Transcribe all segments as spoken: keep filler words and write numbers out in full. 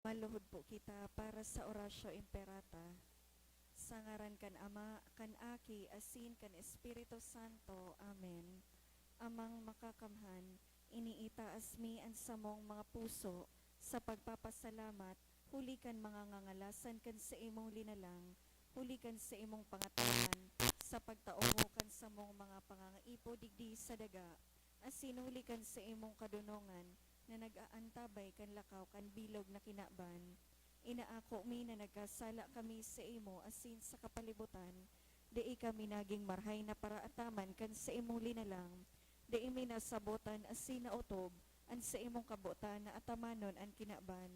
Maluhod po kita para sa Oratio Imperata. Sa ngaran kan Ama, kan Aki, asin kan Espiritu Santo. Amen. Amang Makakamhan, iniitaas mi an samong mga puso sa pagpapasalamat huli kan mga ngangalasan kan saimong linalang, huli kan saimong pangatanan sa pagtao mo kan samong mga pangangaipo digdi sa daga, asin huli kan saimong kadonongan na nag-aantabay kan lakaw kan bilog na kinaban. Inaako mi na nagkasala kami saimo asin sa kapalibutan, dai kami nagin marahay na paraataman kan saimong linalang, dai mi nasabotan asin naotob an saimong kabotan na atamanon an kinaban.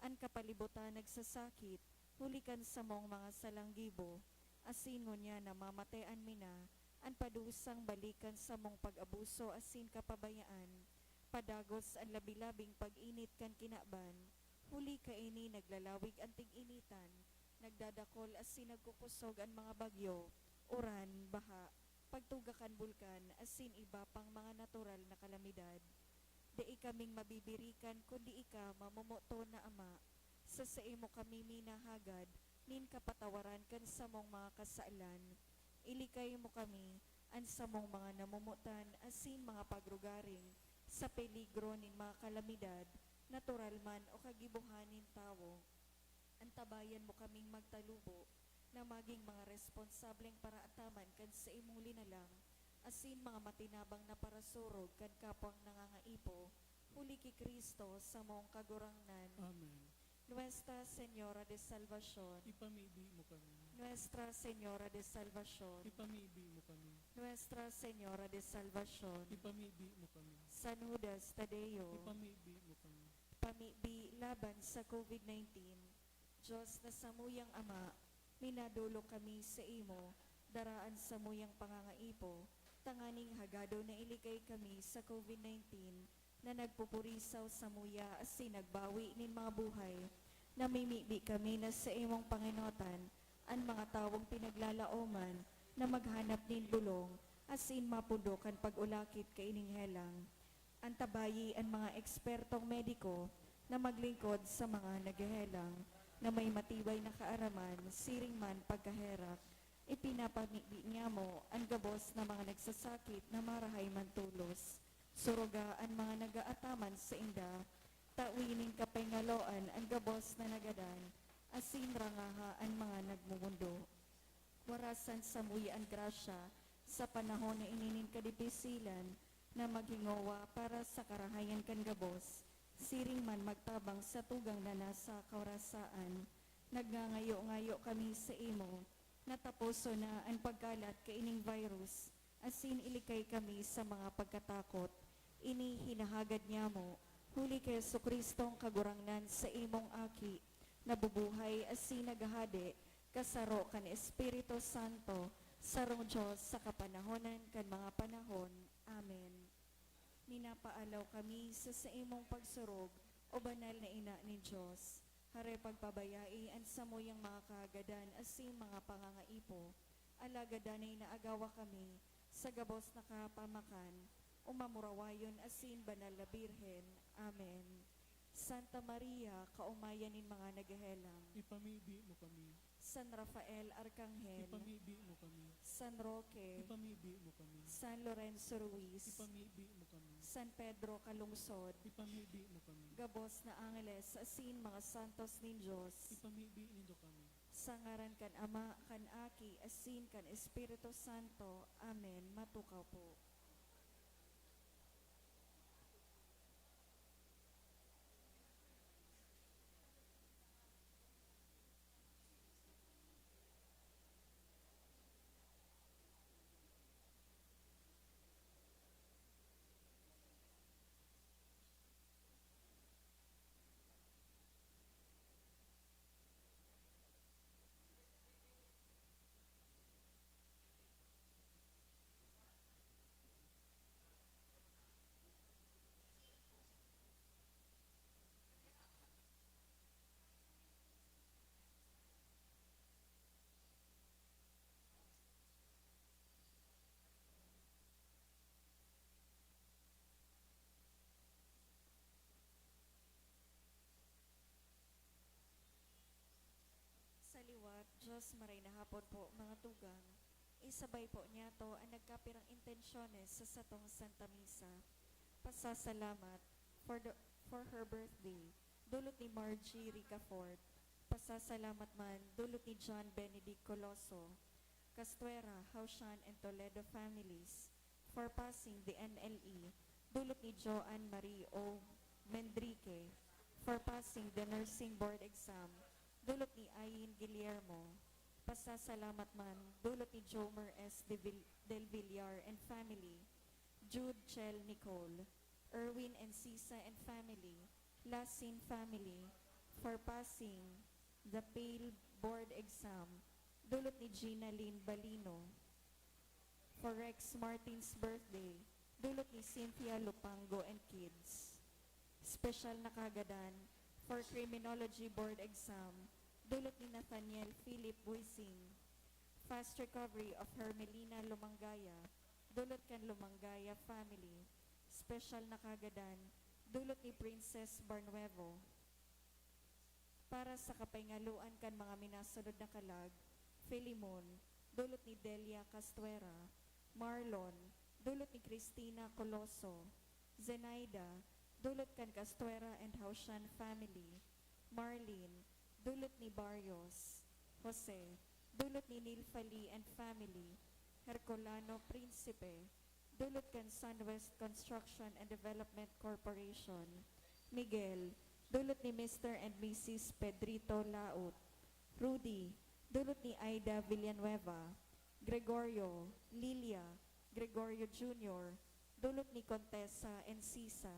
An kapalibutan nagsasakit huli kan samong mga salang gibo, asin ngunyan namamatean mi na an padusang balik kan samong pag-abuso asin kapabayaan, padagos an labi-labing pag-init kan kinaban. Huli kaini naglalawig an tig-initan, nagdadakol asin nagkukusog an mga bagyo, uran, baha, pagtuga kan bulkan, asin iba pang mga natural na kalamidad. Dai kaming mabibirikan kundi ika, mamomoton na Ama. Sa saimo kami minahagad nin kapatawaran kan samong mga kasalan. Ilikay mo kami, an samong mga namomotan asin mga pagrugaring, sa peligro nin mga kalamidad, natural man o kagibohan nin tawo. Antabayan mo kaming magtalubo na magin mga responsableng paraataman kan saimong linalang, asin mga matinabang na parasurog kan kapwang nangangaipo, huli ki Cristo, samong Kagurangnan. Amen. Nuestra Señora de Salvacion. Ipamibi mo kami. Nuestra Señora de Salvacion. Ipamibi mo kami. Nuestra Señora de Salvacion. Ipamibi mo kami. San Judas Tadeo. Ipamibi mo kami. Pamibi laban sa covid nineteen. Dios na samuyang Ama, minadolok kami saimo, dara an samuyang pangangaipo, tanganing hagadon na ilikay kami sa covid nineteen na nagpupurisaw samuya asin nagbawi nin mga buhay. Namimibi kami na saimong pangenotan an mga tawong pinaglalaoman na maghanap nin bolong asin mapundo kan pag-ulakit kaining helang. Antabayi an mga ekspertong mediko na maglingkod sa mga naghehelang na may matibay na kaaraman siring man pagkaherak. Ipinapamibi niamo an gabos na mga nagsasakit na marahay man tolos. Suruga an mga nag-aataman sainda. Tawi nin kapengaloan an gabos na nagadan, asin rangaha an mga nagmomondo. Warasan samuya an grasya sa panahon na ini nin kadipisilan na maghingowa para sa karahayan kan gabos, siring man magtabang sa tugang na nasa kawarasaan. Nagngangayo-ngayo kami saimo na taposon na an pagkalat kaining virus, asin ilikay kami sa mga pagkatakot. Ini hinahagad niamo, huli ki Jesu-Cristong Kagurangnan, saimong Aki, nabubuhay asin naghahade, kasaro kan Espiritu Santo, sarong Dios sa kapanahonan kan mga panahon. Amen. Minapaalaw kami sa saimong pagsurog, O Banal na Ina nin Dios. Hare pagpabayai an samuyang mga kahagadan asin mga pangangaipo, alagad danay na agawa kami sa gabos na kapamakan, o mamurawayon asin banal na Birhen. Amen. Santa Maria, kaomayan nin mga naghehelang. Ipamibi mo kami. San Rafael Arkanghel. Ipamibi mo kami. San Roque. Ipamibi mo kami. San Lorenzo Ruiz. Ipamibi mo kami. San Pedro Calungsod. Ipamibi mo kami. Gabos na angeles asin mga santos nin Dios. Ipamibi nindo kami. Sa ngaran kan Ama, kan Aki, asin kan Espiritu Santo. Amen. Matukaw po. Diyos, maray na hapon po, mga tugang. Isabay po niyato an nagkapirang intensyones sa satong Santa Misa. Pasasalamat for the, for her birthday, dulot ni Margie Ricafort. Pasasalamat man, dulot ni John Benedict Coloso, Castuera, Hausian, and Toledo families, for passing the N L E, dulot ni Joanne Marie O. Mendrique, for passing the Nursing Board exam, dulot ni Ayin Guillermo. Pasasalamat man, dulot ni Jomer S. De Vil-, Del Villar and family, Jude Chel Nicole, Erwin and Sisa and family, Lasin family, for passing the failed board exam, dulot ni Gina Lynn Balino. For Rex Martin's birthday, dulot ni Cynthia Lupango and kids. Special na kagadan for criminology board exam, dulot ni Nathaniel Philip Buising. Fast recovery of Hermelina Lumangaya, dulot kan Lumangaya family. Special na kagadan, dulot ni Princess Barnuevo. Para sa kapaingaloan kan mga minasunod na kalag, Filemon, dulot ni Delia Castuera, Marlon, dulot ni Cristina Coloso, Zenaida, dulot kan Castuera and Hausian family, Marlene, dulot ni Barrios, Jose, dulot ni Nilfali and family, Herculano Principe, dulot kan Sunwest Construction and Development Corporation, Miguel, dulot ni Mister and Missus Pedrito Laut, Rudy, dulot ni Aida Villanueva, Gregorio, Lilia, Gregorio Junior, dulot ni Contessa and Sisa.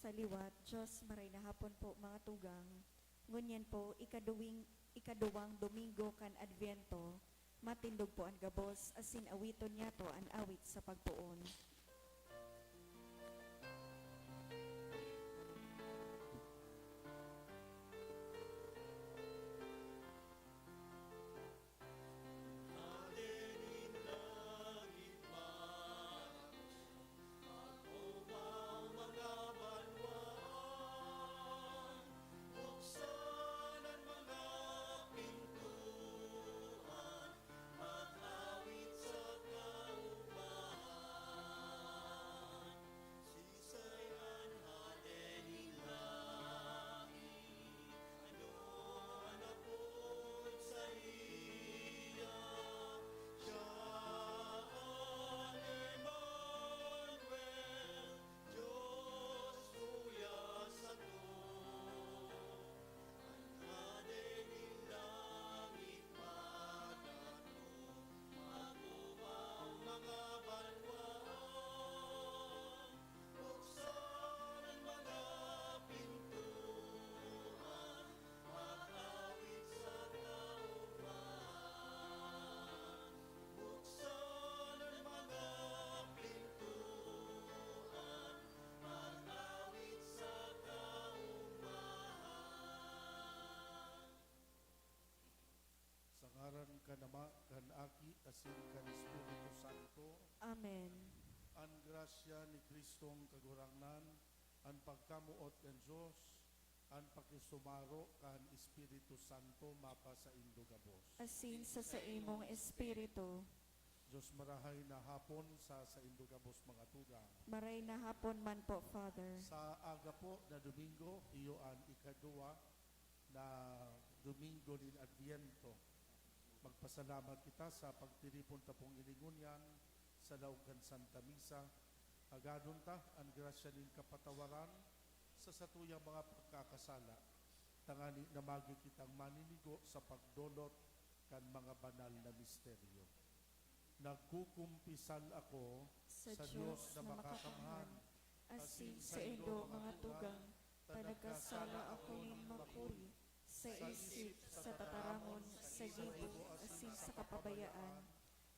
Sa liwat, Diyos, maray na hapon po, mga tugang. Ngunyan po, ikaduwing, ikaduwang Domingo kan Adviento, matindog po an gabos, asin awiton niyato an awit sa pagpoon. Ama, kan Aki, asin kan Espiritu Santo. Amen. An grasya ni Kristong Kagurangnan, an pagkamoot kan Dios, an pakisumaro kan Espiritu Santo mapasaindo gabos. Asin sa saimong espiritu. Dios marahay na hapon sa saindo gabos, mga tugang. Maray na hapon man po, Father. Sa aga po na Domingo, iyo an ikaduwa na Domingo nin Adviento. Magpasalamat kita sa pagtiripon ta pong ini ngunyan sa laog kan Santa Misa. Agadon ta an grasya nin kapatawaran sa satuyang mga pagkakasala, tangani na magi kitang maninigo sa pagdolot kan mga banal na misteryo. Nagkukumpisal ako sa Dios na makakamhan, asin saindo, mga tugang, ta nagkasala ako nin makuri, sa isip, sa tataramon, sa gibo, asin sa kapabayaan.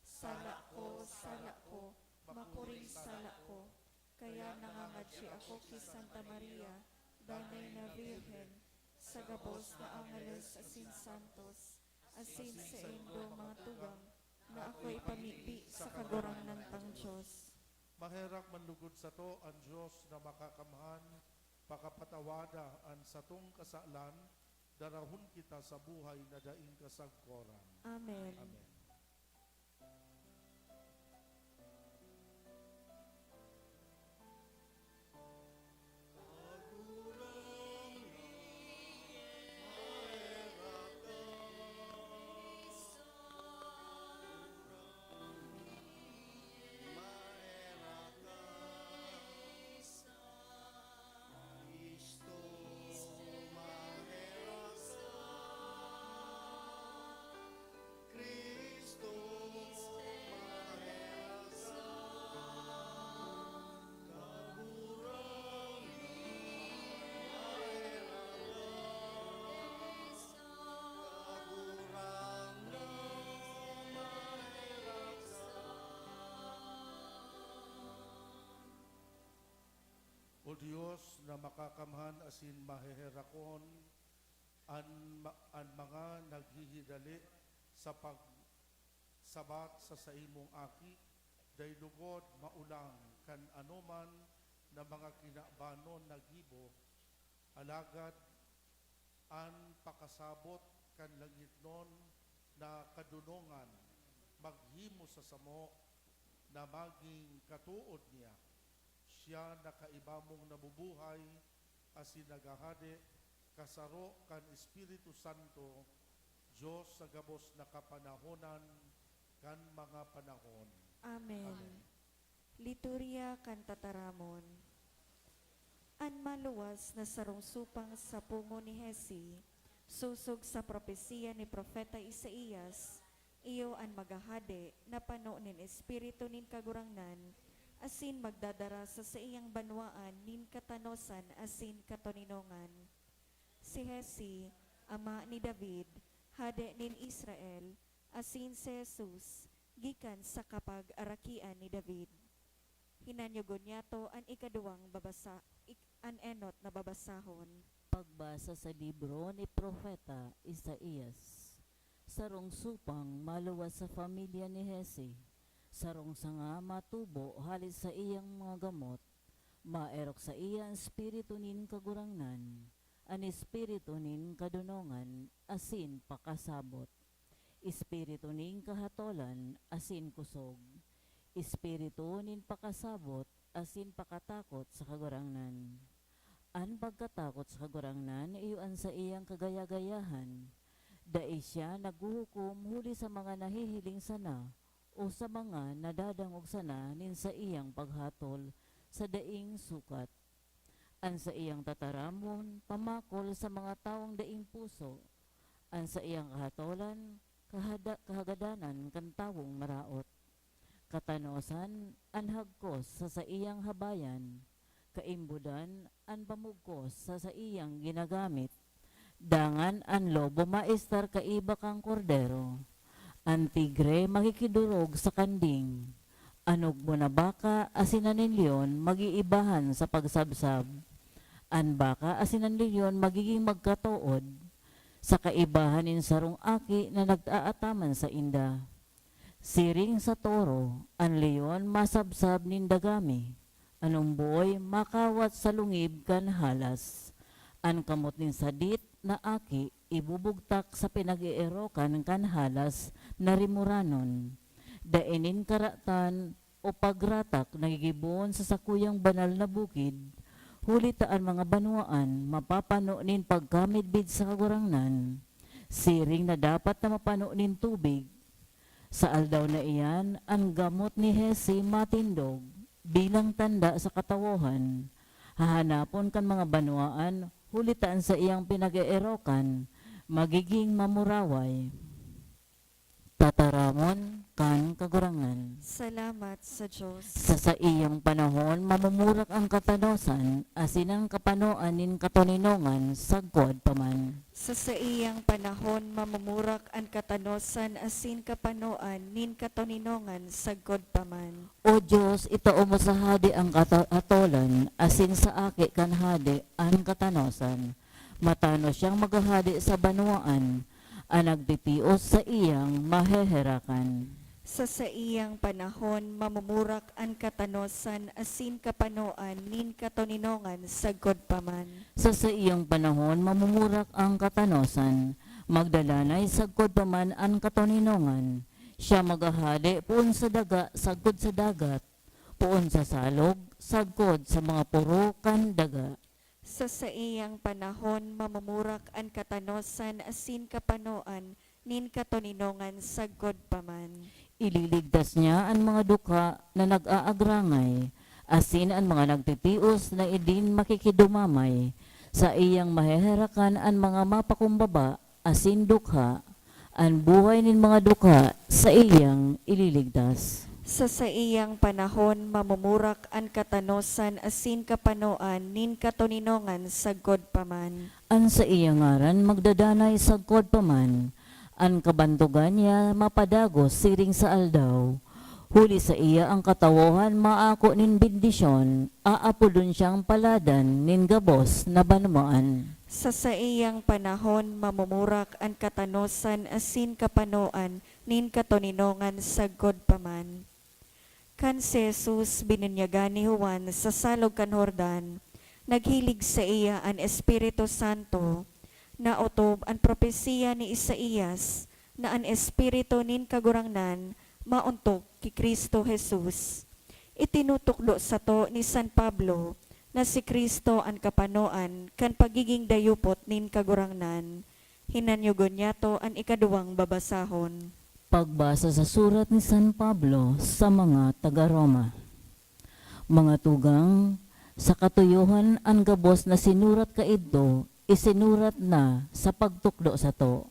Sala ko, sala ko, makuring sala ko. Kaya nangangadyi ako ki Santa Maria, Danay na Birhen, sa gabos na angeles asin santos, asin saindo, mga tugang, na ako ipamibi sa Kagurangnan tang Dios. Maherak man lugod sato an Dios na makakamhan, pakapatawada an satong kasalan, darahon kita sa buhay na daing kasagkoran. Amen. Amen. O Dios na makakamhan asin maheherakon, an ma-, an mga naghihidali sa pagsabat sa saimong Aki, dai lugod maulang kan anoman na mga kinabanon na gibo, alagad an pakasabot kan langitnon na kadonongan maghimo sa samo na magin katood niya. Siya na kaiba mong nabubuhay asin naghahade, kasaro kan Espiritu Santo, Dios sa gabos na kapanahonan kan mga panahon. Amen. Amen. Liturya kan Tataramon. An maluwas na sarong supang sa pungo ni Hesi, sosog sa propesiya ni Propeta Isaias, iyo an maghahade na pano nin Espiritu nin Kagurangnan, asin magdadara sa saiyang banwaan nin katanosan asin katoninongan. Si Hesi, ama ni David, hade nin Israel, asin si Jesus, gikan sa kapag-arakian ni David. Hinanyogon niyato an ikaduwang babasa-, ik-, an enot na babasahon. Pagbasa sa libro ni Propeta Isaias. Sarong supang maluwas sa pamilya ni Jese, sarong sanga matubo hale sa iyang mga gamot, maerok saiya an Espiritu nin Kagurangnan, an Espiritu nin kadonongan asin pakasabot, Espiritu nin kahatolan asin kosog, Espiritu nin pakasabot asin pakatakot sa Kagurangnan. An pagkatakot sa Kagurangnan iyo an saiyang kagaya-gayahan. Dai siya naghuhukom huli sa mga nahihiling sana o sa mga nadadangog sana nin saiyang paghatol sa daing sukat. An saiyang tataramon pamakol sa mga tawong daing puso, an saiyang kahatolan, kahada-, kahagadanan kan tawong maraot. Katanosan an hagkos sa saiyang habayan, kaimbodan an pamugkos sa saiyang ginagamit. Dangan an lobo maestar kaiba kan kordero, an tigre makikidorog sa kanding, an ugmo na baka asin an leon mag-iibahan sa pagsabsab. An baka asin an leon magigin magkatood, sa kaibahan nin sarong aki na nagtaataman sainda. Siring sa toro, an leon masabsab nin dagami, an omboy makawat sa lungib kan halas. An kamot nin sadit na aki ibubugtak sa pinag-eerokan kan halas na rimuranon. Dai nin karatan o pagratak na gigibohon sa sakuyang banal na bukid, huli ta an mga banwaan mapapano nin pagkamidbid sa Kagurangnan, siring na dapat na mapano nin tubig. Sa aldaw na iyan, an gamot ni Jesse matindog bilang tanda sa katawohan. Hahanapon kan mga banwaan, huli ta an saiyang pinag-eerokan magiging mamuraway. Tataramon kan Kagurangnan. Salamat sa Dios. Sa saiyang panahon, mamumurak an katanosan, asin an kapanoan nin katoninongan sagkod pa man. Sa saiyang panahon, mamumurak an katanosan asin kapanoan nin katoninongan sagkod pa man. O Dios, itao mo sa hade an kata-, katolan, asin sa aki kan hade an katanosan. Matanos siyang maghahade sa banwaan, an nagtitios saiyang maheherakan. Sa saiyang panahon, mamumurak an katanosan asin kapanoan nin katoninongan sagkod pa man. Sa saiyang panahon, mamumurak an katanosan, magdadanay sagkod pa man an katoninongan. Siya maghahade poon sa daga sagkod sa dagat, poon sa salog sagkod sa mga poro kan daga. Sa saiyang panahon, mamumurak an katanosan asin kapanoan nin katoninongan sagkod pa man. Ililigtas niya an mga dukha na nag-aagrangay, asin an mga nagtitios na idin makikidumamay. Saiyang maheherakan an mga mapakumbaba asin dukha. An buhay nin mga dukha saiyang ililigtas. Sa saiyang panahon, mamumurak an katanosan asin kapanoan nin katoninongan sagkod pa man. An saiyang ngaran magdadanay sagkod pa man. An kabantogan niya mapadagos siring sa aldaw. Huli saiya an katawohan maako nin bendisyon, aapodon siyang paladan nin gabos na banwaan. Sa saiyang panahon, mamumurak an katanosan asin kapanoan nin katoninongan sagkod pa man. Kan si Jesus binunyagan ni Juan sa salog kan Jordan, naghilig saiya an Espiritu Santo. Naotob an propesiya ni Isaias na an Espiritu nin Kagurangnan maontok ki Cristo Jesus. Itinutukdo sato ni San Pablo na si Cristo an kapanoan kan pagiging dayupot nin Kagurangnan. Hinanyogon niyato an ikaduwang babasahon. Pagbasa sa surat ni San Pablo sa mga taga-Roma. Mga tugang, sa katuyohan, an gabos na sinurat kaidto, isinurat na sa pagtukdo sato,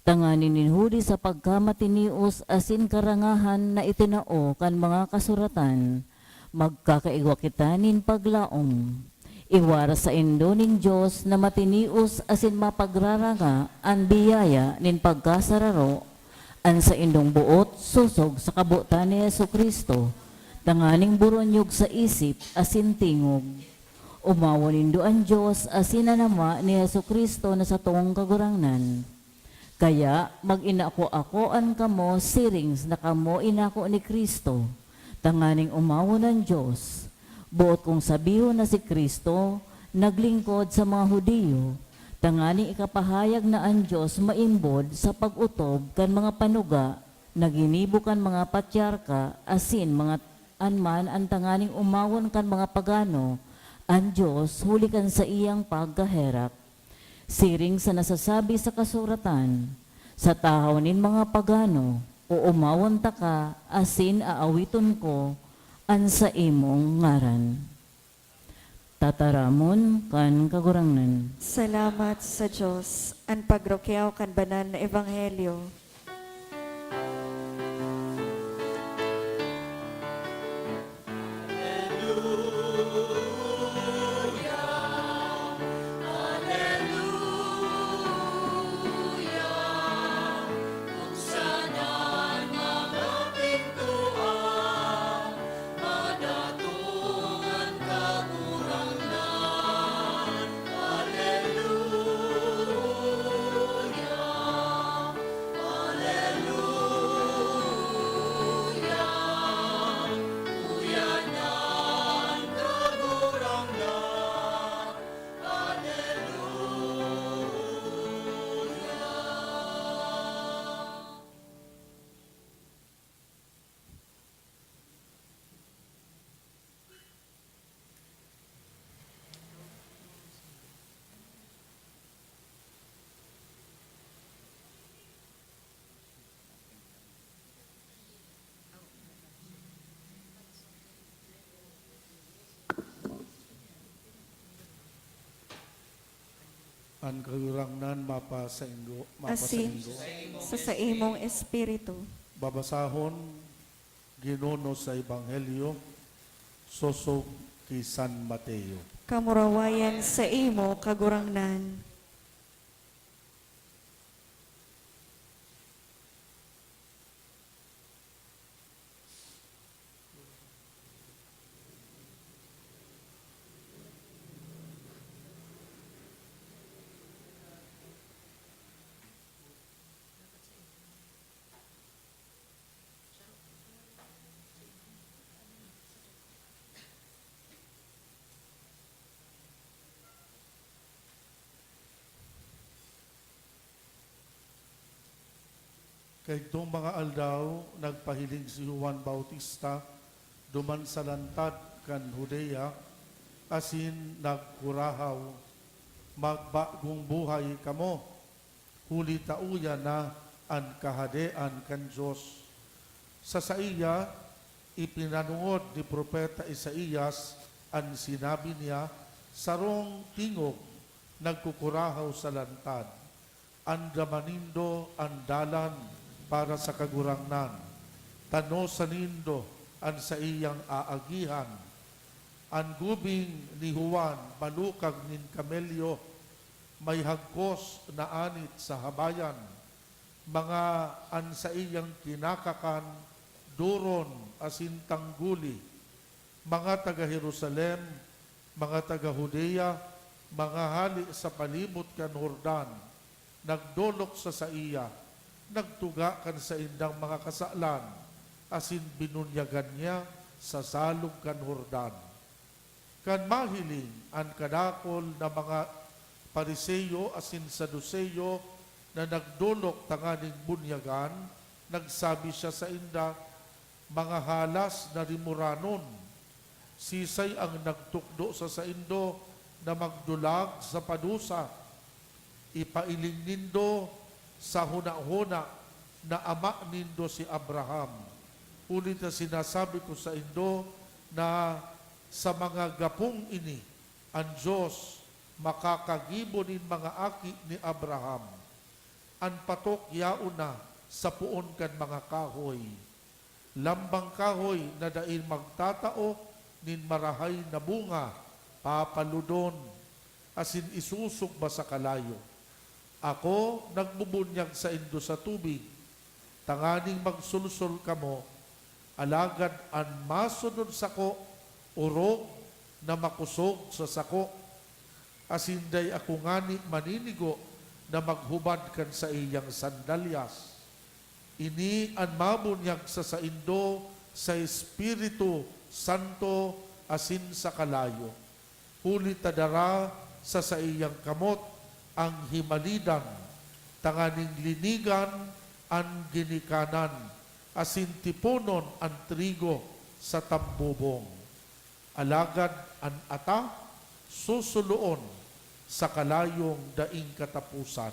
tanganing nin huli sa pagkamatinios asin karangahan na itinao kan mga kasuratan, magkakaigwa kita nin paglaom. Iwaras saindo nin Dios na matinios asin mapagraranga an biyaya nin pagkasararo, an saindong boot sosog sa kabotan ni Jesu-Cristo, tanganing boronyog sa isip asin tingog. Omawon nindo an Dios asin an Ama ni Jesu-Cristo na satong Kagurangnan. Kaya, mag-inako-akoan kamo siring na kamo inako ni Cristo, tanganing omawon an Dios. Boot kong sabihon na si Cristo naglingkod sa mga Judio, tanganing ikapahayag na an Dios maimbod sa pag-otob kan mga panuga na ginibo kan mga patriarka asin mga an man an tanganing omawon kan mga pagano an Dios huli kan saiyang pagkaherak. Siring sa nasasabi sa kasuratan, "Sa tahaw nin mga pagano, oomawon taka, asin aawiton ko an saimong ngaran." Tataramon kan Kagurangnan. Salamat sa Dios. An pagrukyaw kan banal na ebanghelyo. Kagurangnan mapasaindo, asin mapasaindo sa saimong espiritu. Babasahon, Ginuno sa Ebanghelyo, sosog ki San Mateo. Kamurawayan saimo, Kagurangnan. Kaidtong mga aldaw, nagpahiling si Juan Bautista duman sa lantad kan Judea asin nagkurahaw, "Magbagong buhay kamo, huli ta uya na an Kahadean kan Dios." Sa saiya, ipinanongod ni Propeta Isaias an sinabi niya, "Sarong tingog nagkukurahaw sa lantad, 'Andama nindo an dalan para sa Kagurangnan, tanosa nindo an saiyang aagihan.'" An gubing ni Juan balukag nin kamelyo, may hagkos na anit sa habayan, mga an saiyang kinakakan, doron asin tangguli. Mga taga Jerusalem, mga taga Judea, mga hale sa palibot kan Jordan, nagdolok sa saiya, nagtuga kan saindang mga kasalan, asin binunyagan niya sa salog kan Jordan. Kan mahiling an kadakul na mga Fariseo asin Saduceo na nagdolok tanganing bunyagan, nagsabi siya sainda, "Mga halas na rimoranon! Sisay an nagtukdo sa saindo na magdulag sa padusa? Ipailing nindo sa hunahuna na ama nindo si Abraham. Huli ta sinasabi ko saindo na sa mga gapong ini, an Dios makakagibo nin mga aki ni Abraham. An patok yaon na sa poon kan mga kahoy. Lambang kahoy na dai magtatao nin marahay na bunga, papaludon, asin isusugba sa kalayo. Ako nagbubunyag saindo sa tubig, tanganing magsolsol kamo, alagad an masunod sako orog na makosog sa sako, asin dai ako ngani maninigo na maghubad kan saiyang sandalyas. Ini an mabunyag sa saindo sa Espiritu Santo asin sa kalayo, huli ta dara sa saiyang kamot an himalidan, tanganing linigan an ginikanan, asin tiponon an trigo sa tambubong. Alagad an ata susuloon sa kalayong daing kataposan."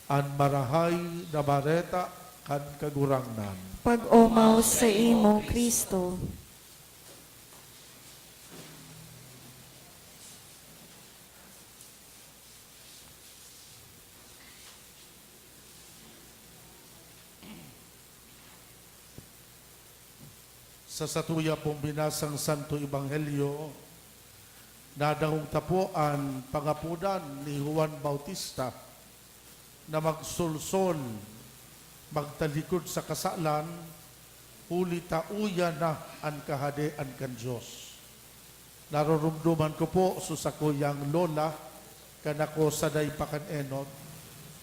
An Marahay na Bareta kan Kagurangnan. Pag-omaw saimo, Cristo. Sa satuya pong binasang Santo Ebanghelyo, nadangog ta po an pangapodan ni Juan Bautista na magsolsol, magtalikod sa kasalan, huli ta uya na an Kahadean kan Dios. Naroromdoman ko po so sakuyang lola, kan ako sanay pa kan enot.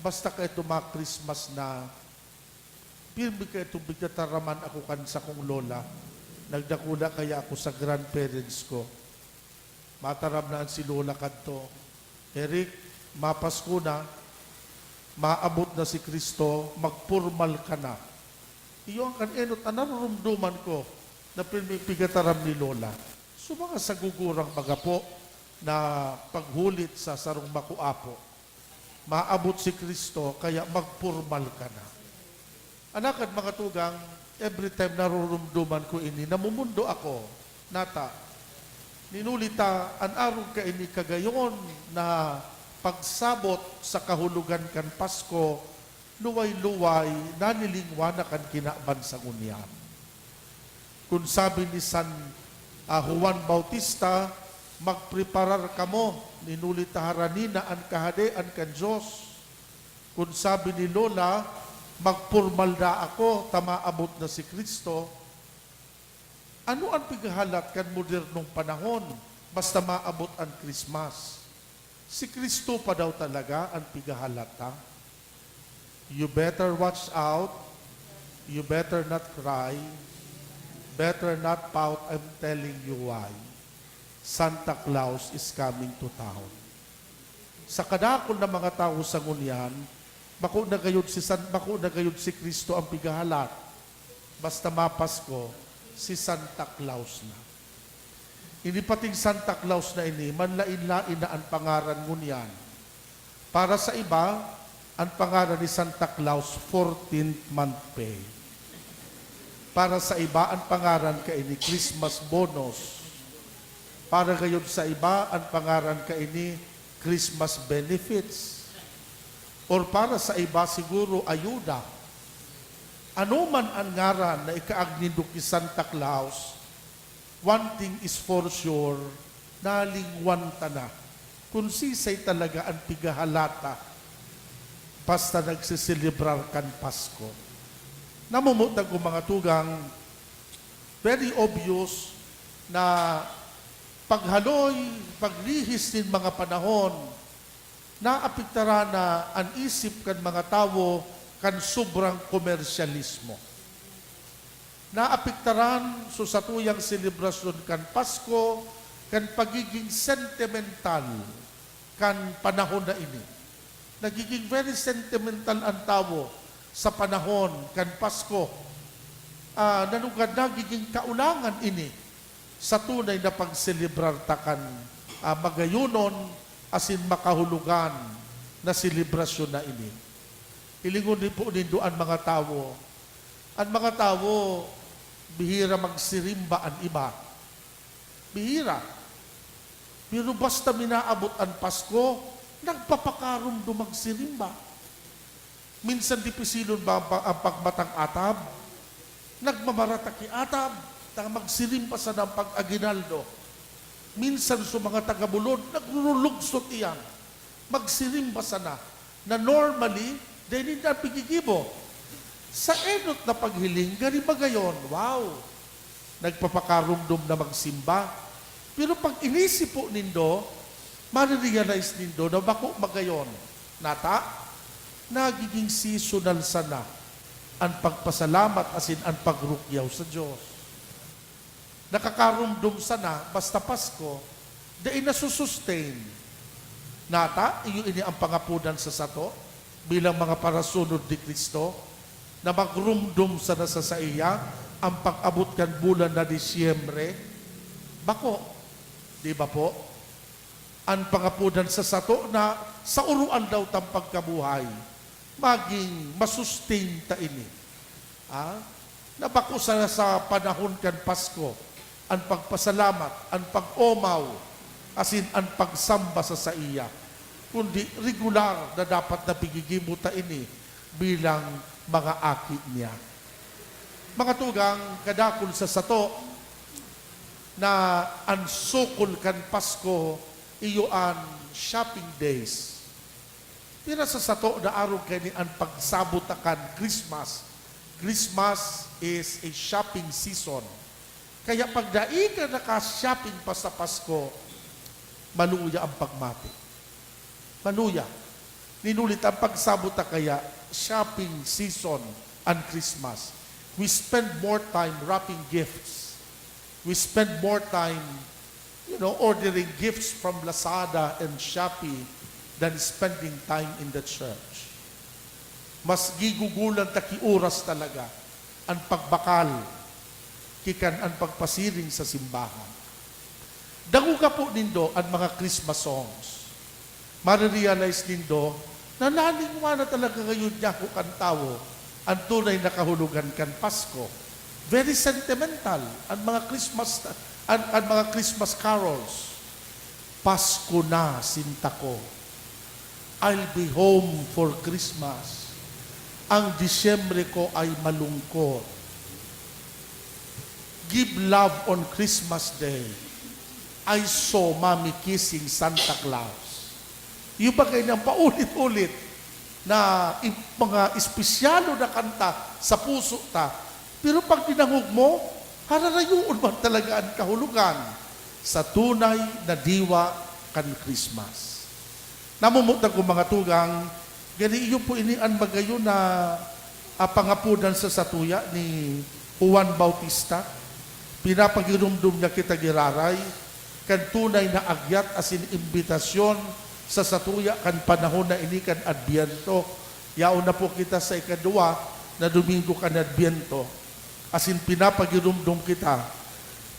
Basta kaito ma-Christmas na, pirmi kaitong pigtataraman ako kan sakong lola. Nagdakula kaya ako sa grandparents ko. Mataram na an si lola kadto, "Eric, mapasko na, maabot na si Cristo, magpormal ka na." Iyo an kan enot an naroromdoman ko na pirmi pigataram ni lola. So, mga sagugurang magapo na paghulit sa sarong makuapo, maabot si Cristo, kaya magpormal ka na. Alagad, mga tugang, every time naroromdoman ko ini, namumundo ako. Nata, ninuli ta, an arog kaini kagayon na pagsabot sa kahulogan kan Pasko, luway-luway nalilingwa na kan kinaban sa ngunyan. Kun sabi ni San, ah, Juan Bautista, "Magpreparar kamo, hinuli ta harani na an Kahadean kan Dios." Kun sabi ni Lola, "Magpormal na ako, ta maabot na si Cristo." Ano an pighahalat kan modernong panahon basta maabot an Christmas? Si Cristo pa daw talaga an pighahalat, ha? You better watch out. You better not cry. Better not pout. I'm telling you why. Santa Claus is coming to town. Sa kadakul na mga tawo sa ngunyan, bako na gayud si San, bako na gayud si Cristo ang pighahalat. Basta mapasko, si Santa Claus na. Ini pating Santa Claus na ini, manlain-lain na an pangaran ngunyan. Para sa iba, an pangaran ni Santa Claus, fourteenth month pay. Para sa iba, an pangaran kaini, Christmas bonus. Para gayud sa iba, an pangaran kaini, Christmas benefits. Or para sa iba, siguro, ayuda. Ano man an ngaran na ikaag nindo ki Santa Claus, one thing is for sure, nalingwan ta na kun siisay talaga an pighahalat ta basta nagseselebrar kan Pasko. Namumutan ko, mga tugang, very obvious na paghaloy, paglihis nin mga panahon, naapektaran na an isip kan mga tawo kan sobrang komersyalismo. Naapektaran so satuyang selebrasyon kan Pasko kan pagiging sentimental kan panahon na ini. Nagiging very sentimental an tawo sa panahon kan Pasko. Ah, nanugad nagiging kaulangan ini sa tunay na pagselebrar ta kan, ah, magayonon asin makahulogan na selebrasyon na ini. Hilingon ni po nindo an mga tawo. An mga tawo, bihira magsirimba an iba. Bihira. Pero basta minaabot an Pasko, nagpapakaromdom magsirimba. Minsan dipisilon ba ang pa-, ang pagmatang atab? Nagmamarata ki atab, ta magsirimba sana ang pag-aguinaldo. Minsan sa mga taga-bulod, nagrurulugsot iyan. Magsirimba sana, na normally, dai ninda pigigibo. Sa enot na paghiling, gani magayon, wow! Nagpapakaromdom na magsimba. Pero pag inisip po nindo, marirealize nindo na bako magayon. Nata, nagiging seasonal sana an pagpasalamat asin an pagrukyaw sa Dios. Nakakaromdom sana, basta Pasko, dai nasusustain. Nata, iyo ini ang pangapodan sa sato, bilang mga parasunod ni Cristo, na magromdom sana sa saiya ang pag-abot kan bulan na Disyembre? Bako, di ba po? An pangapodan sa sato na sa uroaldaw tang pagkabuhay, maging masustain ta ini. Ah, na bako sa, sa panahon kan Pasko, an pagpasalamat, an pag-omaw, asin an pagsamba sa saiya, kundi regular na dapat na pigigibo ta ini bilang mga aki niya. Mga tugang, kadakul sa sato na an sukol kan Pasko iyo an shopping days. Pira sa sato na arog kaini an pagsabot ta kan Christmas. Christmas is a shopping season. Kaya pag dai ka naka-shopping pa sa Pasko, maluya ang pagmati. Maluya. Ninulit ang pagsabot ta kaya shopping season and Christmas. We spend more time wrapping gifts. We spend more time, you know, ordering gifts from Lazada and Shopee than spending time in the church. Mas gigugulan ta ki oras talaga an pagbakal ki kan an pagpasiring sa simbahan. Dangoga po nindo an mga Christmas songs. Marirealize nindo na nalingwa na talaga ngayon niya ko kan tawo an tunay na kahulogan kan Pasko. Very sentimental an mga Christmas, an, an mga Christmas carols. Pasko na, sinta ko. I'll be home for Christmas. Ang Disyembre ko ay malungkot. Give love on Christmas Day. I saw Mommy kissing Santa Claus. Yung bagay niyang paulit-ulit na i-, mga espesyalo na kanta sa puso ta. Pero pag dinangog mo, hararayoon man talaga an kahulogan sa tunay na diwa kan Christmas. Namumuta ko, mga tugang, gani iyo po ini an magayon na, ah, pangapodan sa satuya ni Juan Bautista. Pinapagiromdom niya kita giraray kan tunay na agyat asin imbitasyon sa satuya kan panahon na ini kan Adbyento. Yaon na po kita sa ikadwa na Domingo kan Adbyento, asin pinapagiromdom kita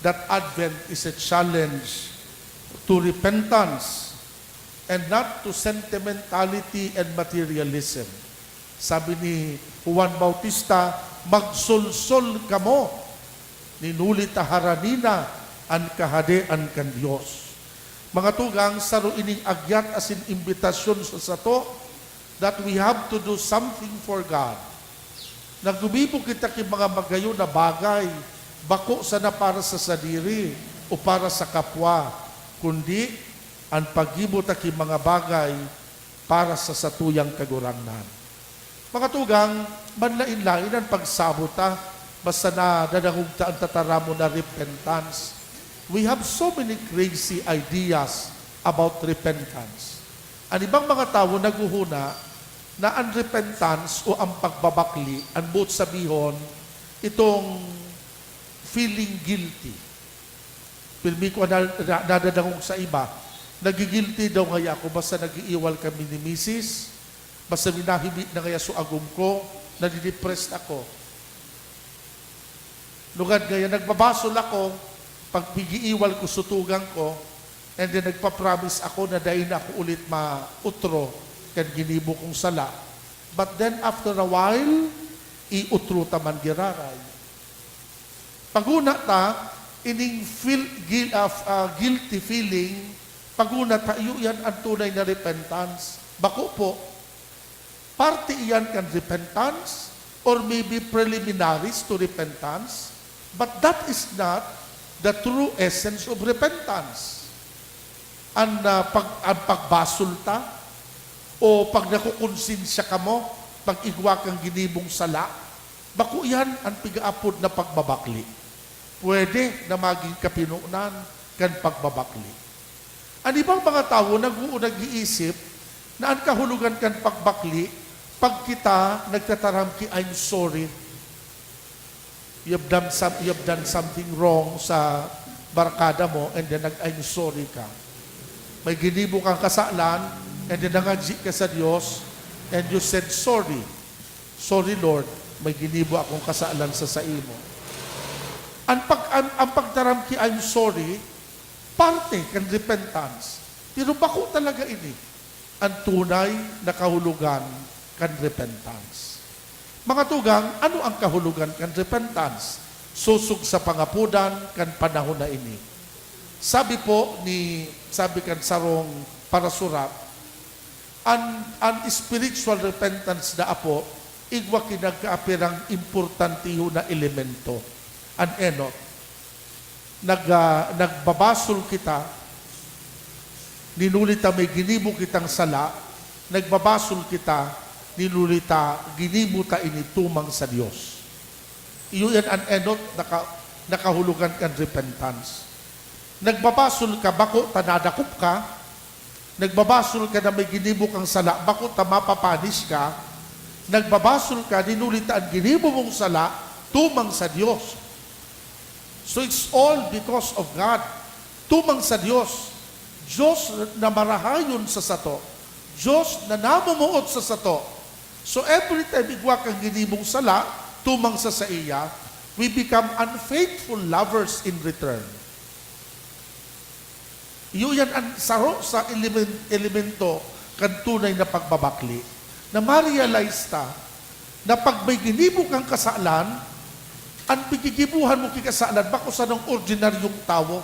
that Advent is a challenge to repentance and not to sentimentality and materialism. Sabi ni Juan Bautista, "Magsolsol kamo, ninuli ta harani na an Kahadean kan Dios." Mga tugang, saro ining agyat asin imbitasyon sa sato that we have to do something for God. Naggumibo kita ki mga magayon na bagay, bako sana para sa sadiri o para sa kapwa, kundi an paggibo ta ki mga bagay para sa satuyang Kagurangnan. Mga tugang, manlaen-laen an pagsabot ta, basta nadadangog ta an tataramon na repentance. We have so many crazy ideas about repentance. An ibang mga tawo naghohona na an repentance o ang pagbabakli, an boot sabihon, itong feeling guilty. Pirmi ko na, na, nadadangog sa iba, "Nagigilty daw ngaya ako basta nag-iiwal kami ni misis, basta minahibi na ngaya so agom ko, nadidepressed ako." Lugad ngaya, nagbabasol ako pag pigiiwal ko so tugang ko, and then nagpa-promise ako na dai na ako ulit mautro kan ginibo kong sala. But then, after a while, iutro ta man giraray. Paguna ta, ining feel, guil-, ah, f-, ah, guilty feeling, paguna ta, iyo yan ang tunay na repentance. Bako po, parte iyan kan repentance or maybe preliminaries to repentance, but that is not the true essence of repentance. An, ah, pag-, an pagbasol ta o pag nakukonsensya kamo, pag igwa kang ginibong sala, bako iyan an pigaapod na pagbabakli. Pwede na magin kapinonan kan pagbabakli. An ibang mga tawo nag-, nag-iisip na an kahulogan kan pagbakli pag kita nagtataram ki, "I'm sorry." You have done some-, you have done something wrong sa barkada mo, and then nag-, "I'm sorry" ka. May ginibo kang kasalan, and then nangadyi ka sa Dios, and you said, "Sorry. Sorry, Lord. May ginibo akong kasalan sa saimo." An pag-, an, ang pagtaram ki, "I'm sorry," parte kan repentance. Pero bako talaga ini an tunay na kahulogan kan repentance. Mga tugang, ano ang kahulogan kan repentance sosog sa pangapodan kan panahon na ini? Sabi po ni, sabi kan sarong parasurat, an, an spiritual repentance na apo, igwa ki nagkaapirang importantiho na elemento, an enot. Nag-, ah, nagbabasol kita, ninuli ta may ginibo kitang sala, nagbabasol kita, ninuli ta ginibo ta ini tumang sa Dios. Iyo yan an enot na ka-, na kahulogan kan repentance. Nagbabasol ka, bako ta nadakop ka, nagbabasol ka na may ginibo kang sala, bako ta mapa-punish ka, nagbabasol ka, ninuli ta an ginibo mong sala tumang sa Dios. So it's all because of God. Tumang sa Dios. Dios na marahayon sa sato. Dios na namumuot sa sato. So every time igwa kang ginibong sala tumang sa saiya, we become unfaithful lovers in return. Iyo yan an saro sa elemen-, elemento kan tunay na pagbabakli, na ma-realize ta na pag may ginibo kang kasalan, an pigigibuhan mo ki kasalan bako sanang ordinaryong tawo.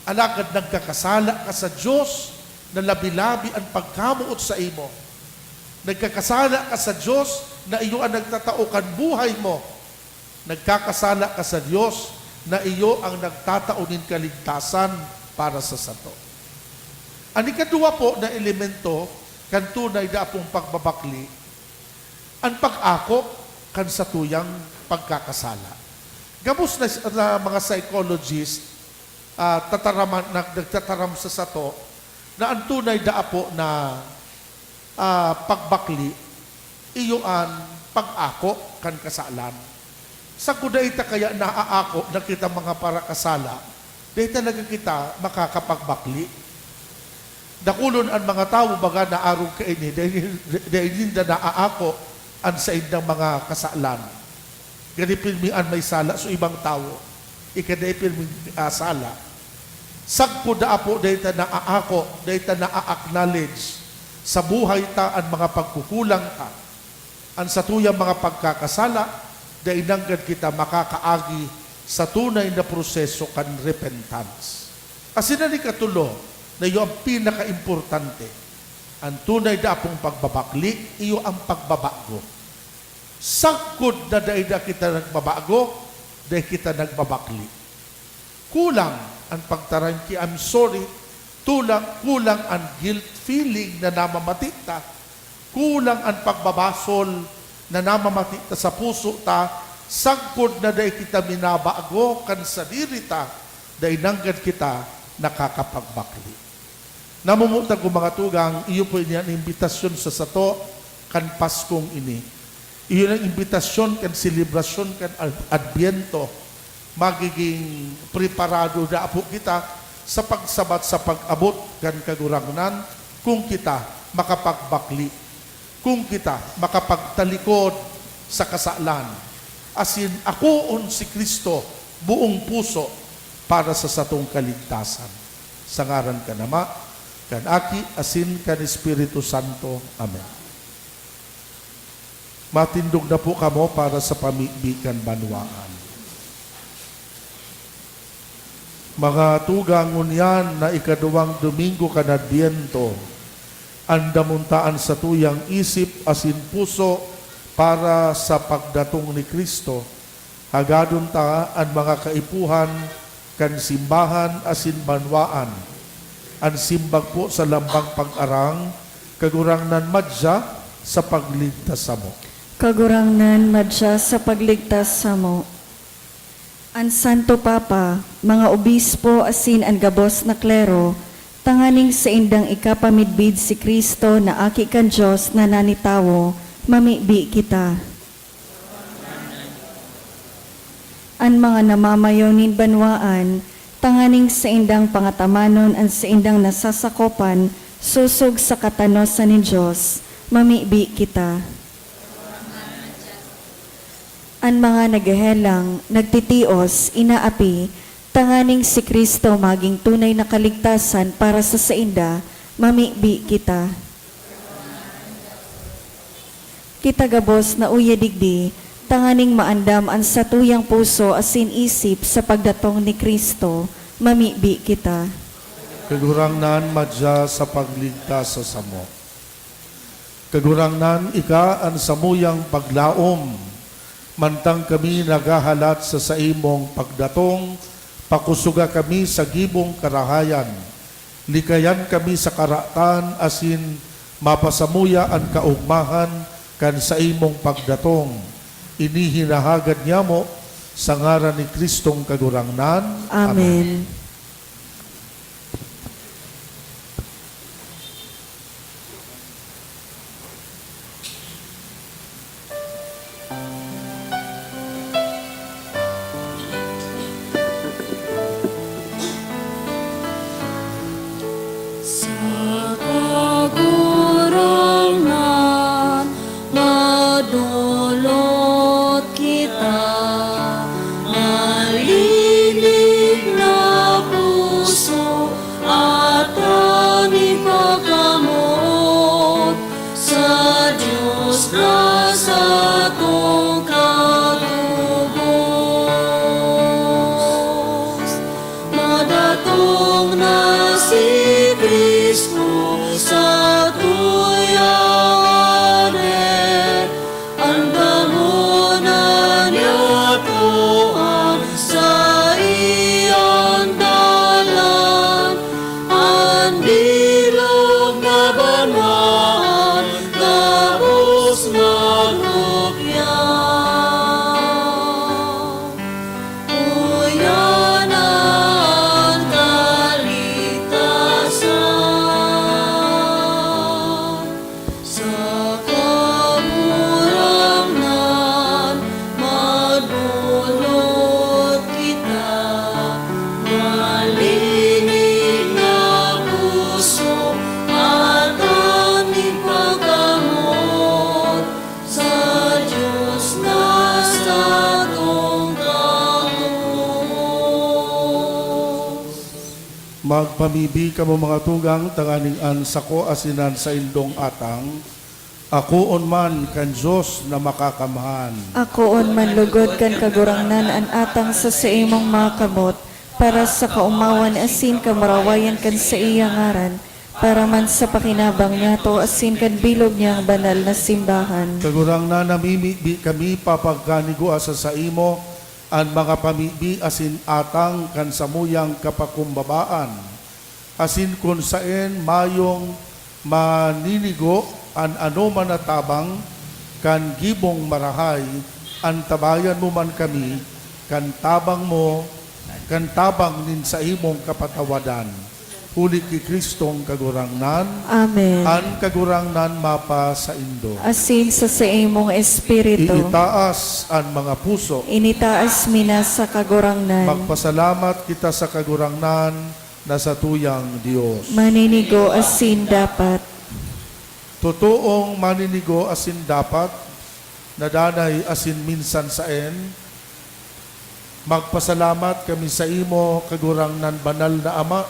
Alagad nagkakasala ka sa Dios, na labi-labi an pagkamoot saimo. Nagkakasala ka sa Dios na iyo an nagtatao kan buhay mo. Nagkakasala ka sa Dios na iyo ang nagtatao nin kaligtasan para sa sato. An ikaduwa po na elemento kan tunay na apong pagbabakli, an pag-ako kan satuyang pagkakasala. Gabos na, na mga psychologist, ah, tataraman, nag-, nagtataram sa sato na an tunay na apo na, ah, pagbakli, iyo an pag-ako kan kasalan. Sagkod dai ta kaya naaako na kita mga parakasala, dai talaga kita makakapagbakli. Dakulon an mga tawo baga na arog kaini, dai, dai ninda naaako an saindang mga kasalan. Gani pirmi an may sala sa ibang tawo, ika dai pirmi, ah, sala. Sagkod na apo, dai ta naaako, dai ta naa-acknowledge sa buhay ta an mga pagkukulang ta. An satuyang mga pagkakasala, dai nanggad kita makakaagi sa tunay na proseso kan repentance. Asin an ikatulo, na iyo an pinakaimportante, an tunay na apong pagbabakli, iyo an pagbabago. Sagkod na dai na kita nagbabago, dai kita nagbabakli. Kulang an pagtaram ki "I'm sorry", tulang, kulang an guilt feeling na namamati ta, kulang an pagbabasol na namamati ta sa puso ta, sagkod na dai kita minabago kan sadiri ta, dai nanggad kita nakakapagbakli. Namumuta ko, mga tugang, iyo po ini an imbitasyon sa sato kan Paskong ini. Iyo an imbitasyon kan selebrasyon kan Ad-, Adbyento. Magiging preparado na po kita sa pagsabat sa pag-abot kan Kagurangnan kung kita makapagbakli, kung kita makapagtalikod sa kasalan, asin akoon si Cristo buong puso para sa satong kaligtasan. Sa ngaran kan Ama, kan Aki, asin kan Espiritu Santo. Amen. Matindog na po kamo para sa pamibi kan banwaan. Mga tugang, ngunyan na ikaduwang Domingo kan Adbyento, andamon ta an satuyang isip asin puso para sa pagdatong ni Cristo. Hagadon ta an mga kaipuhan kan simbahan asin banwaan. An simbag po sa lambang pag-arang, Kagurangnan, madya sa pagligtas samo. Kagurangnan, madya sa pagligtas samo. An Santo Papa, mga obispo asin an gabos na klero, tanganing saindang ikapamidbid si Cristo na Aki kan Dios na nanitawo, mamibi kita. An mga namamayo nin banwaan, tanganing saindang pangatamanon an saindang nasasakopan sosog sa katanosan nin Dios, mamibi kita. An mga naghehelang, nagtitios, inaapi, tanganing si Cristo magin tunay na kaligtasan para sa sainda, mamibi kita. Kita gabos na uya digdi, tanganing maandam an satuyang puso asin isip sa pagdatong ni Cristo, mamibi kita. Kagurangnan, madya sa pagligtas sa samo. Kagurangnan, ika an samuyang paglaom. Mantang kami naghahalat sa saimong pagdatong, pakusoga kami sa gibong karahayan. Likayan kami sa karatan asin mapasamuya an kaogmahan kan saimong pagdatong. Ini hinahagad nyamo sa ngaran ni Cristong Kagurangnan. Amen. Amen. Sa Kagurangnan, madolot kita, malinig na puso, at an ipakamoot sa Dios na satong Katubos. Madatong na si Cristo, Magpamibi kamo, mga tugang, tanganing an sako asin an saindong atang akoon man kan Dios na Makakamhan. Akoon man lugod kan Kagurangnan an atang sa saimong mga kamot, para sa kaomawan asin kamurawayan kan saiyang ngaran, para man sa pakinabang niyato asin kan bilog niyang banal na simbahan. Kagurangnan, namimibi kami papagkanigua sa saimo, an mga pamibi asin atang kan samuyang kapakumbabaan, asin kun saen mayong maninigo an anoman na tabang kan gibong marahay, antabayan mo man kami kan tabang mo, kan tabang nin saimong kapatawadan. Huli ki Cristong Kagurangnan. Amen. An Kagurangnan mapasaindo. Asin sa saimong espiritu. Iitaas an mga puso. Initaas mi na sa Kagurangnan. Magpasalamat kita sa Kagurangnan na satuyang Dios. Maninigo asin dapat. Totoong maninigo asin dapat, na danay asin minsan saen, magpasalamat kami saimo, Kagurangnan, Banal na Ama,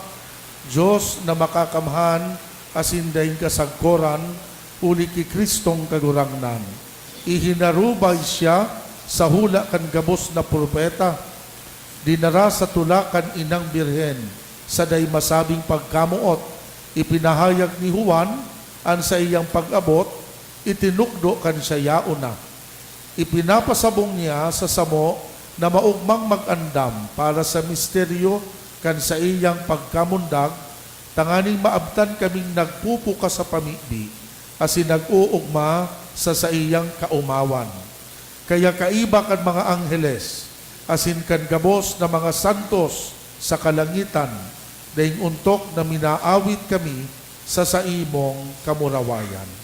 Dios na Makakamhan asin daing kasagkoran, huli ki Cristong Kagurangnan. Ihinarubay siya sa hula kan gabos na propeta, dinara sa tula kan inang birhen sa dai masabing pagkamoot. Ipinahayag ni Juan an saiyang pag-abot, itinukdo kan siya yaon na. Ipinapasabong niya sa samo na maogmang mag-andam para sa misteryo kan saiyang pagkamundag, tanganing maabtan kaming nagpupukas sa pamibi asin nag-oogma sa saiyang kaomawan. Kaya kaiba kan mga angheles asin kan gabos na mga santos sa kalangitan, daing ontok na minaawit kami sa saimong kamurawayan.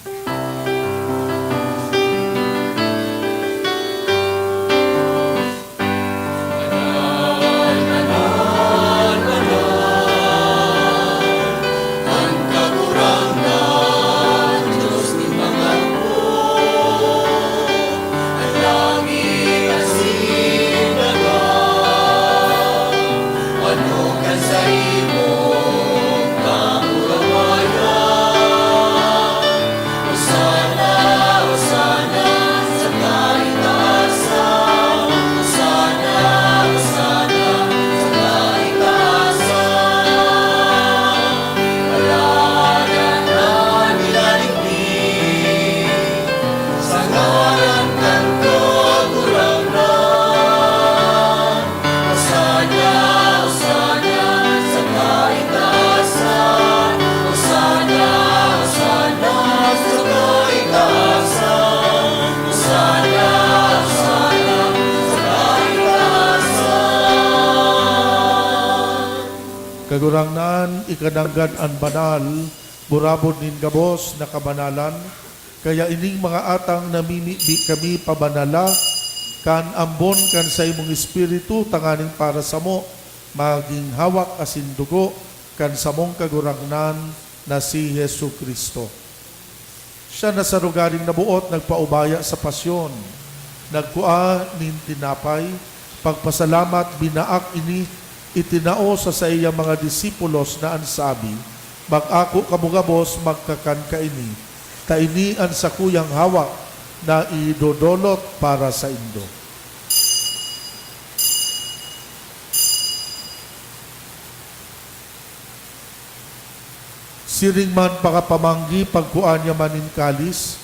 Kagurangnan, ika nanggad an banal, burabod nin gabos na kabanalan, kaya ining mga atang namimibi kami pabanala kan ambon kan saimong Espiritu tanganing para samo magin hawak asin dugo kan samong Kagurangnan na si Jesu-Cristo. Siya na sa lugaring naboot nagpaubaya sa pasyon, nagkua nin tinapay, pagpasalamat, binaak ini, itinao sa saiyang mga disipulos na an sabi, "Mag-ako kamo gabos, magkakan kaini, ta ini an sakuyang hawak na idodolot para saindo." Siring man pakapamanggi, pagkua niya man nin kalis,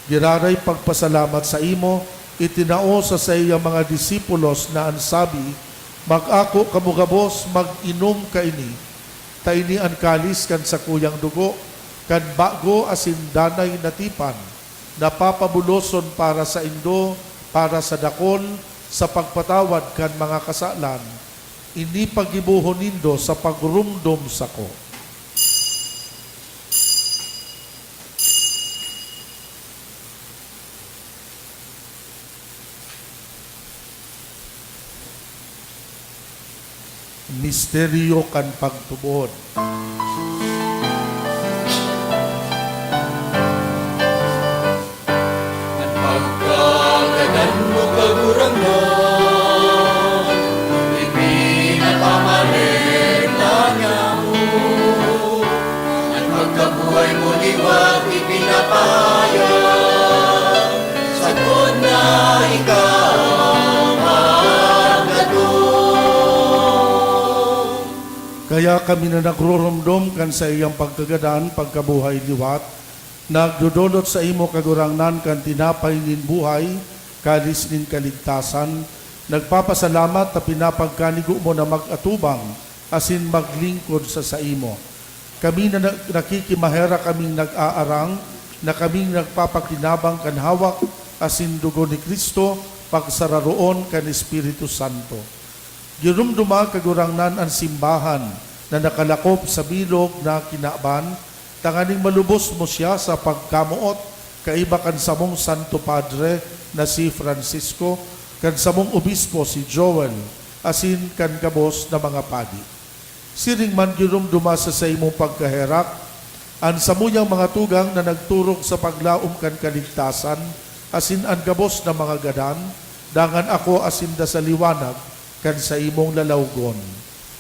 giraray pagpasalamat saimo, itinao sa saiyang mga disipulos na an sabi, "Mag-ako kamo gabos, mag-inom kaini, ta ini an kalis kan sakuyang dugo, kan bago asin danay na tipan, na papabuloson para saindo, para sa dakol, sa pagpatawad kan mga kasalan. Ini paggibohon nindo sa pagromdom sako." Misteryo kan pagtubod. An pagkagadan mo, Kagurangnan, ipinapamareta niya mo. Liwat ipinapaya, sagkod na ikaw magkadto. Kaya kami na nagroromdom kan saiyang pagkagadan, pagkabuhay liwat, nagdodolot saimo, Kagurangnan, kan tinapay nin buhay, kalis nin kaligtasan, nagpapasalamat ta pinapagkanigo mo na mag-atubang asin maglingkod sa saimo. Kami na na-, nakikimaherak kaming nag-aarang na kaming nagpapakinabang kan hawak asin dugo ni Cristo, pagsararoon kan Espiritu Santo. Giromdoma, Kagurangnan, an simbahan na nakalakop sa bilog na kinaban, tanganing malubos mo siya sa pagkamoot, kaiba kan samong Santo Padre na si Francisco, kan samong obispo si Joel, asin kan gabos na mga padi. Siring man giromdoma sa saimong pagkaherak an samuyang mga tugang na nagturog sa paglaom kan kaligtasan, asin an gabos na mga gadan, dangan ako asin da sa liwanag kan saimong lalawgon.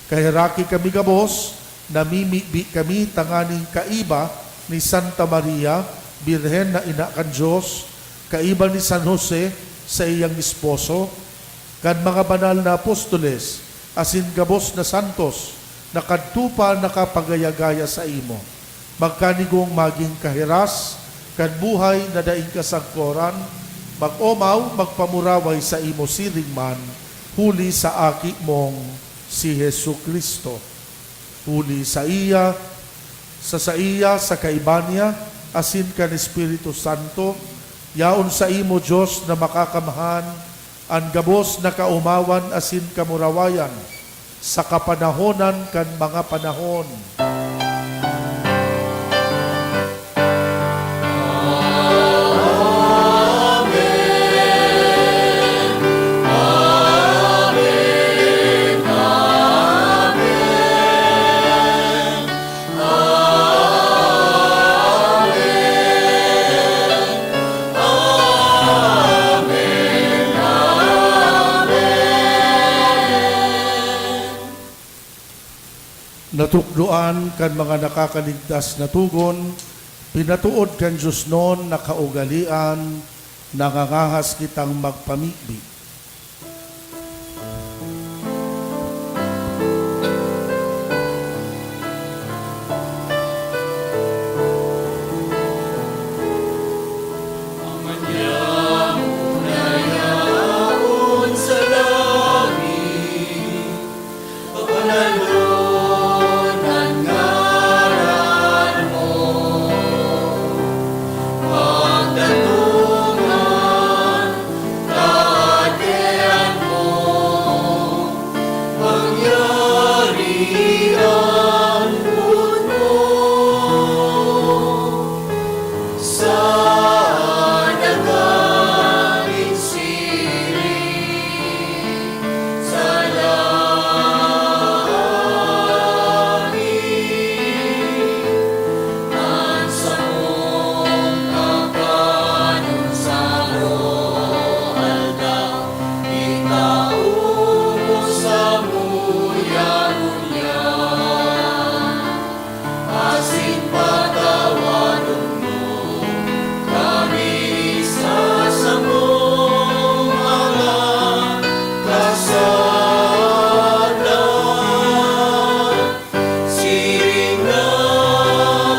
Kaheraki kami gabos, namimibi kami tanganing kaiba ni Santa Maria, Birhen na Ina kan Dios, kaiba ni San Jose, saiyang esposo, kan mga banal na apostoles, asin gabos na santos na kadto pa nakapagaya-gaya saimo. Magkanigong magin kahiras kan buhay na daing kasagkoran, mag-omaw, magpamuraway saimo siring man, huli sa Aki mong si Jesu-Cristo. Huli saiya, sa saiya, sa kaiba niya, asin kan Espiritu Santo, yaon saimo, Dios na makakamhan, an gabos na kaomawan asin kamurawayan sa kapanahonan kan mga panahon. Amen. Amen. Amen. Amen. Amen. Natukdoan kan mga nakakaligtas na togon, pinatood kan diosnon na kaugalean, nangangahas kitang magpamibi. Ama niamo na yaon sa langit, pabanalon an ngaran mo. Pagdatongan ta an kaiyan mo, mangyari an boot mo sa daga nin siring sa langit. An samong kakanon sa aroaldaw, itao mo samuya ngunyan, asin patawadon mo kami sa samong mga kasalan, siring na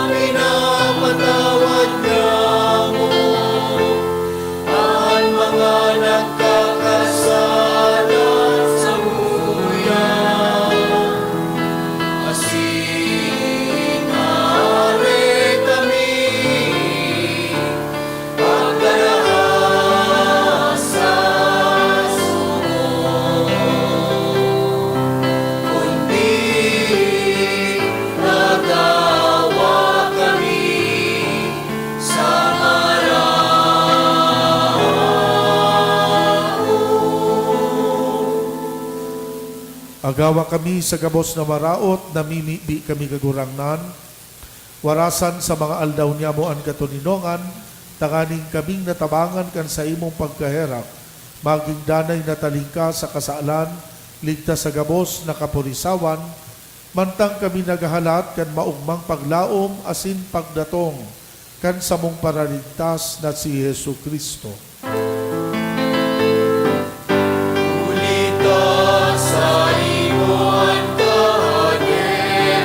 pinapatawad niamo an mga nagkakasala samuya. Asin aare kami pagdaraan sa suko, kundi natawa kami sa maraot. Agawa kami sa gabos na maraot, namimibi kami, Kagurangnan. Warasan sa mga aldaw niamo an katoninongan, tanganing kaming natabangan kan saimong pagkaherak, magin danay na talingka sa kasalan, ligtas sa gabos na kaporisawan, mantang kami naghahalat kan maogmang paglaom asin pagdatong kan samong Paraligtas na si Jesu-Cristo. Huli ta sa imo an kahadean,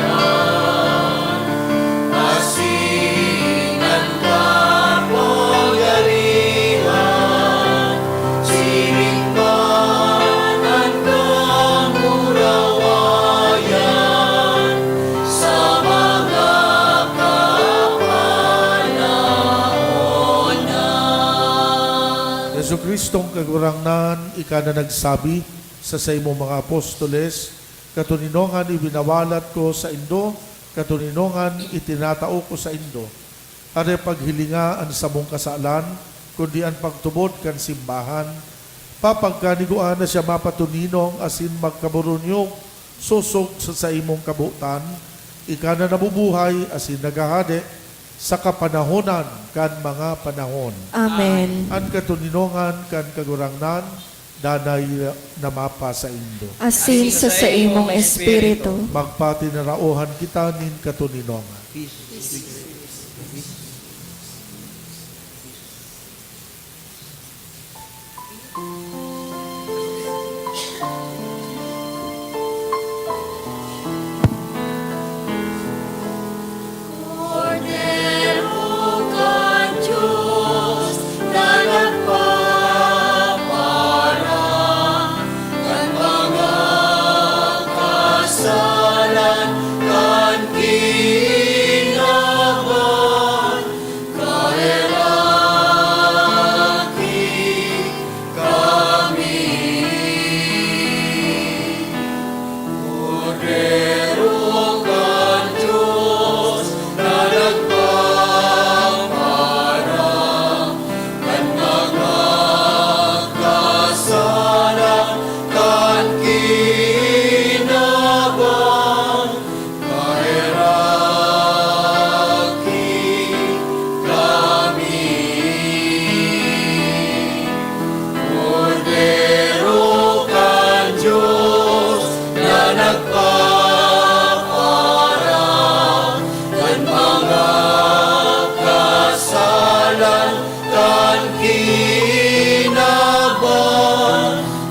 asin an kapangyarihan, siring man an kamurawayan, sa mga kapanahonan. Jesu-Cristong Kagurangnan, ika na nagsabi sa saimong mga apostoles, "Katoninongan ibinawalat ko saindo, katoninongan itinatao ko saindo." Aray paghilinga an samong kasalan, kundi an pagtubod kan simbahan. Papagkanigua na siya mapatoninong asin magkaburunyog sosog sa saimong kabotan, ika na nabubuhay asin naghahade sa kapanahonan kan mga panahon. Amen. An katoninongan kan Kagurangnan danay na mapasaindo. Asin sa saimong espiritu. Magpatinaraohan kita nin katoninongan. Kordero kan Dios na nagpaparang kan mga kasalan kan kinaban, kaheraki kami. Kordero kan Dios na nagpaparang kan mga kasalan kan kinaban, kaheraki kami. Kordero kan Dios na nagpaparang kan mga kasalan kan kinaban,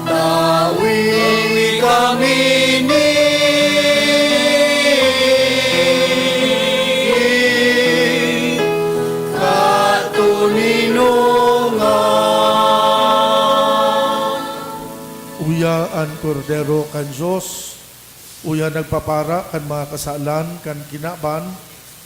tawi kami nin katoninongan. Uya an Kordero kan Dios, uya nagpapara kan mga kasalan kan kinaban,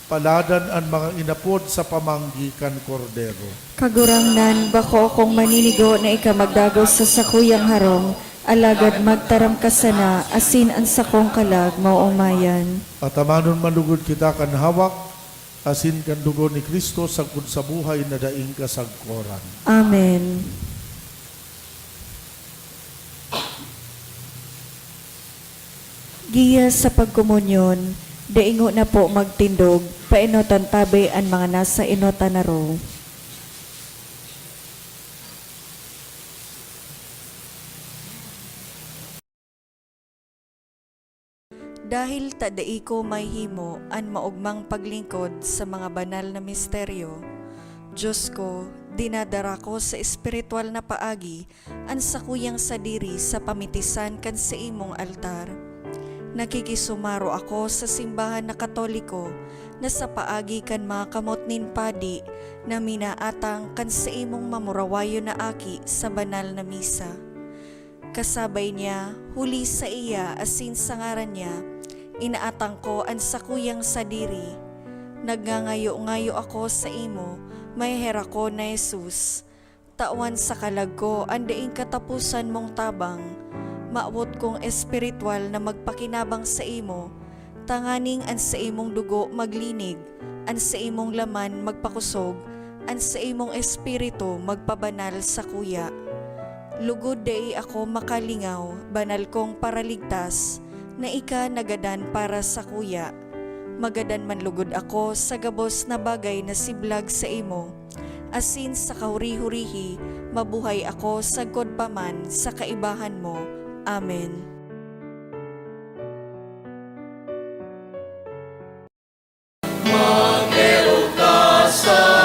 paladan an mga inapod sa pamanggi kan Kordero. Kagurangnan, bako akong maninigo na ika magdagos sa sakuyang harong, alagad magtaram ka sana, asin an sakong kalag maoomayan. Patamanon man lugod kita kan hawak asin kan dugo ni Cristo sagkod sa buhay na daing kasagkoran. Amen. Giya sa pagkomunyon, dai ngona po magtindog, paenotan tabi an mga nasa enotan na ro. Dahil ta dai ko mahihimo an maogmang paglingkod sa mga banal na misteryo, Dios ko, dinadara ko sa espiritual na paagi an sakuyang sadiri sa pamitisan kan saimong altar. Nakikisumaro ako sa simbahan na Katoliko na sa paagi kan mga kamot nin padi na minaatang kan saimong mamurawayon na aki sa banal na misa. Kasabay niya, huli saiya asin sa ngaran niya, inaatang ko an sakuyang sadiri. Nagngangayo-ngayo ako saimo, maheherak ko na Jesus. Tawan sa kalag ko an daing kataposan mong tabang. Mawot kong espiritual na magpakinabang saimo, tanganing an saimong dugo maglinig, an saimong laman magpakosog, an saimong espiritu magpabanal sakuya. Lugod dai ako makalingaw, banal kong Paraligtas, na ika nagadan para sakuya. Magadan man lugod ako sa gabos na bagay na siblag saimo, asin sa kahuri-hurihi mabuhay ako sagkod pa man sa kaibahan mo. Amen. Mag-erok ka sa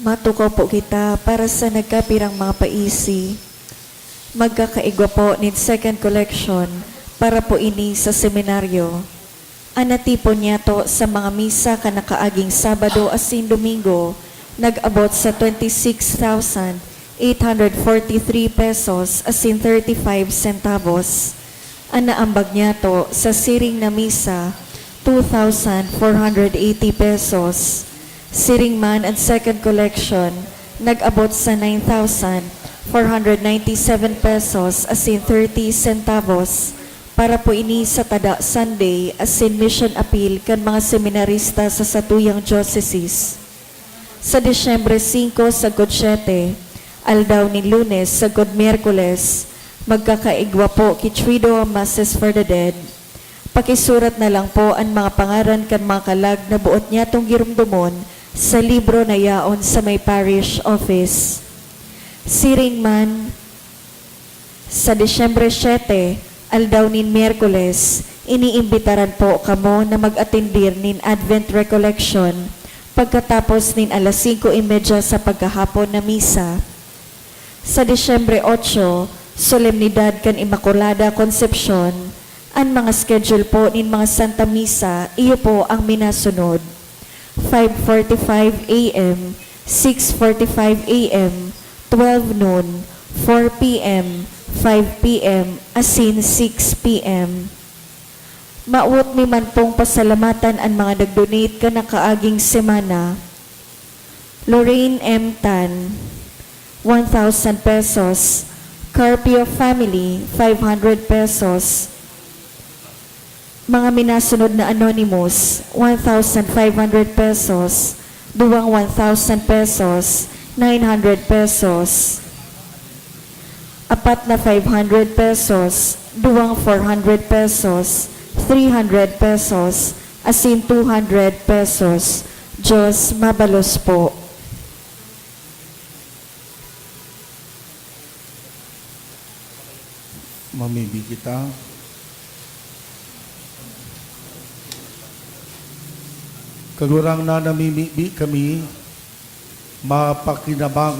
Matukaw po kita para sa nagkapirang mga paisi. Magkakaigwa po nin second collection para po ini sa seminaryo. An natipon niyato sa mga misa kan nakaaging Sabado asin Domingo nag-abot sa twenty-six thousand eight hundred forty-three pesos asin thirty-five centavos. An naambag niyato sa siring na misa, two thousand four hundred eighty pesos. Siring man an second collection, nag-abot sa nine thousand four hundred ninety-seven pesos asin thirty centavos. Para po ini sa Tada Sunday asin mission appeal kan mga seminarista sa satuyang diocese. Sa Disyembre singko sagkod siyete, aldaw nin Lunes sagkod Miyerkules, magkakaigwa po ki Triduum Masses for the Dead. Pakisurat na lang po an mga pangaran kan mga kalag na boot nyatong giromdomon sa libro na yaon sa may parish office. Siring man, sa Disyembre siyete, aldaw nin Miyerkules, iniimbitaran po kamo na mag-atendir nin Advent Recollection pagkatapos nin alas singko y media sa pagkahapon na misa. Sa Disyembre otso, Solemnidad kan Inmaculada Concepcion. An mga schedule po nin mga Santa Misa, iyo po ang minasunod: five forty-five A M, six forty-five A M, twelve noon, four P M, five P M, asin six P M. Mawot mi man pong pasalamatan an mga nag-donate kan nakaaging semana. Lorraine M. Tan, one thousand pesos. Carpio family, five hundred pesos. Mga minasunod na anonymous, one thousand five hundred pesos, duwang one thousand pesos, nine hundred pesos. Apat na five hundred pesos, duwang four hundred pesos, three hundred pesos, asin two hundred pesos. Diyos mabalos po. Mamibi kita. Kagurangnan, namimibi kami, mapakinabang